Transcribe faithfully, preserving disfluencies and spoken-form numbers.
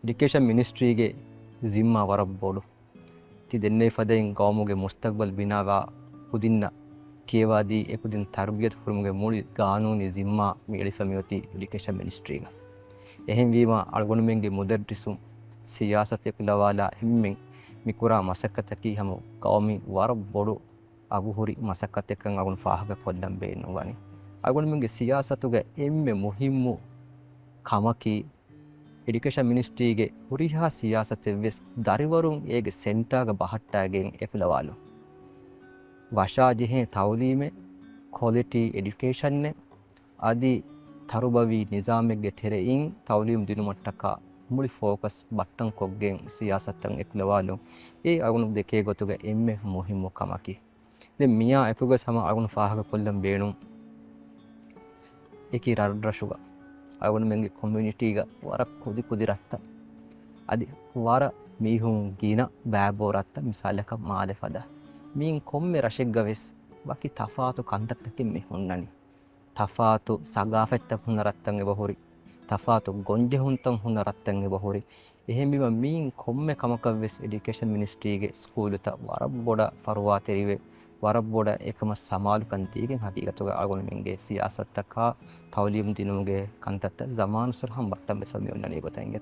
އެޑިކޭޝަން މިނިސްޓްރީގެ ޒިންމާ ވަރަށް ބޮޑު. ތި ދެންނެވި ފަދައިން ގައުމުގެ މުސްތަގްބަލް ބިނާވާ ކުދިންނަށް ކިޔަވާދީ އެކުދިން ތަރުބިޔަތު ކުރުމުގެ މުޅި ގާނޫނީ ޒިންމާ މި އެޅިފަ މިއޮތީ އެޑިކޭޝަން މިނިސްޓްރީގަ. އެހެންވީމަ އަޅުގަނޑުމެންގެ މުދައްރިސުން ސިޔާސަތު އެކުލަވާލާ އެންމެން މިކުރާ މަސައްކަތަކީ ހަމަ ގައުމީ ވަރަށް ބޮޑު އަގުހުރި މަސައްކަތެއްކަން އަޅުގަނޑު ފާހަގަ ކޮށްލަން ބޭނުންވަނީ. އަޅުގަނޑުމެންގެ ސިޔާސަތުގެ އެންމެ މުހިއްމު ކަމަކީ، އެޑިކޭޝަން މިނިސްޓްރީގެ ހުރިހާ ސިޔާސަތެއްވެސް ދަރިވަރުން އޭގެ ސެންޓާގަ ބަހައްޓާގެން އެކުލަވާލުން. ވަށާޖެހޭ ތައުލީމެއް، ކޮލިޓީ އެޑިކޭޝަނެއް، އަދި ތަރުބަވީ ނިޒާމެއްގެ ތެރެއިން ތައުލީމް ދިނުމަށްޓަކާ މުޅި ފޯކަސް ބައްޓަން ކޮށްގެން ސިޔާސަތުތައް އެކުލަވާލުން. އެ އަޅުގަނޑު ދެކޭ ގޮތުގަ އެންމެ މުހިއްމު ކަމަކީ. ދެން މިއާ އެކުގަސް ހަމަ އަޅުގަނޑު ފާހަގަ ކޮށްލަން ބޭނުން، އެކި ރަށްރަށުގަ އަޅުގަނޑުމެންގެ ކޮމިއުނިޓީގަ ވަރަށް ކުދި ކުދި ރަށްތައް، އަދި ވަރަށް މީހުން ގިނަ ބައިބޯ ރަށްތައް، މިސާލަކަށް މާލެ ފަދަ. މިއިން ކޮންމެ ރަށެއްގަ ވެސް ވަކި ތަފާތު ކަންތައްތަކެއް މި ހުންނަނީ. ތަފާތު ސަގާފަތްތައް ހުންނަ ރަށްތައް އެބަހުރި، ތަފާތު ގޮންޖެހުންތައް ހުންނަ ރަށްތައް އެބަހުރި. އެހެންވީމަ މިއިން ކޮންމެ ކަމަކަށްވެސް އެޑިކޭޝަން މިނިސްޓްރީގެ ސްކޫލުތައް ވަރަށް ބޮޑަށް ފަރުވާތެރިވެ، ވަރަށް ބޮޑަށް އެކަމަށް ސަމާލުކަން ދީގެން ހަގީގަތުގަ އަޅުގަނޑުމެންގެ ސިޔާސަތުތަކާ ތައުލީމު ދިނުމުގެ ކަންތައްތައް ޒަމާނުއްސުރެ ހަމަ ބައްޓަން ވެސް މި އޮންނަނީ ގޮތަށް އިނގޭތަ؟